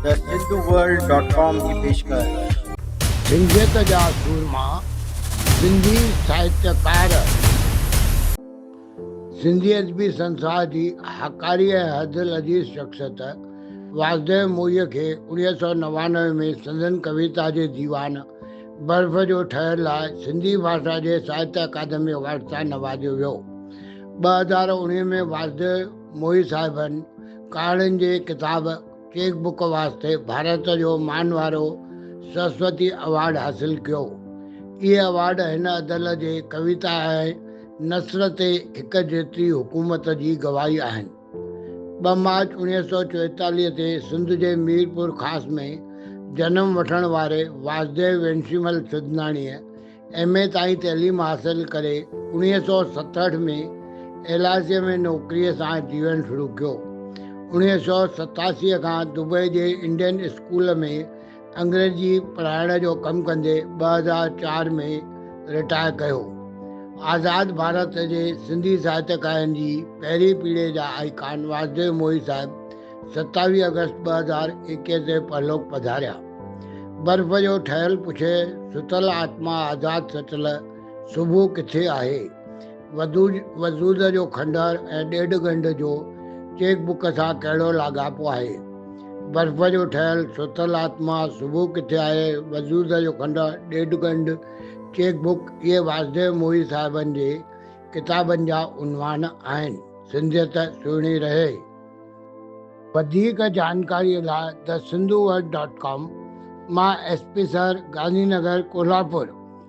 The Sindhu world dot com جي پيشڪش. سنڌيت جا سورما، سنڌي ساهتيڪار. سنڌي ادبي سنسار جي هاڪاري ۽ هردلعزيز شخصيت واسديو موهيء کي 1999 ۾ سندن ڪويتا جي ديوان برف جو ٺهيل لاء سنڌي ڀاشا جي ساهتيه اڪادمي ايوارڊ سان نوازيو ويو. 2019 ۾ واسديو موهي صاحبن ڪهاڻين جي ڪتاب چيڪ بڪ واسطي ڀارت جو مان وارو سرسوتي ايوارڊ حاصل ڪيو. اهي ايوارڊ هن ادل جي ڪويتا ۽ نثر تي هڪ جيتري حڪومت جي گواهي آهن. 2 مارچ 1944 تي سنڌ جي ميرپور خاص ۾ جنم وٺڻ واري واسديو وينشيمل سڌناڻيء ايم اي تائين تعليم حاصل ڪري 1967 ۾ ايل I سي ۾ نوڪريء سان جيون شروع ڪيو. 1987 کان دبئي جي انڊين اسڪول ۾ انگريزي پڙهائڻ جو ڪم ڪندي 2004 ۾ رٽائر ڪيو. آزاد ڀارت جي سنڌي ساهتڪارن جي پهرين پيڙهي جا آئيڪان واسديو موهي صاحب 27 آگسٽ 2021 تي پرلوڪ پڌاريا. برف جو ٺهيل پڇي، ستل آتما آزاد سچل صبح ڪٿي آهي؟ وجود جو کنڊر ۽ ڏيڍ ڳنڍ جو چيڪ بڪ سان ڪهڙو لاڳاپو آهي؟ برف جو ٺهيل، ستل آتما صبح ڪٿي آهي؟ وجود جو کنڊر، ڏيڍ ڳنڍ، چيڪ بڪ اهي واسديو موهي صاحبن جي ڪتابن جا عنوان آهن. سنڌيت سهڻي رهي. وڌيڪ جانڪاري لاء the Sindhu world dot com مان S P sir, Gandhi Nagar, Kolhapur.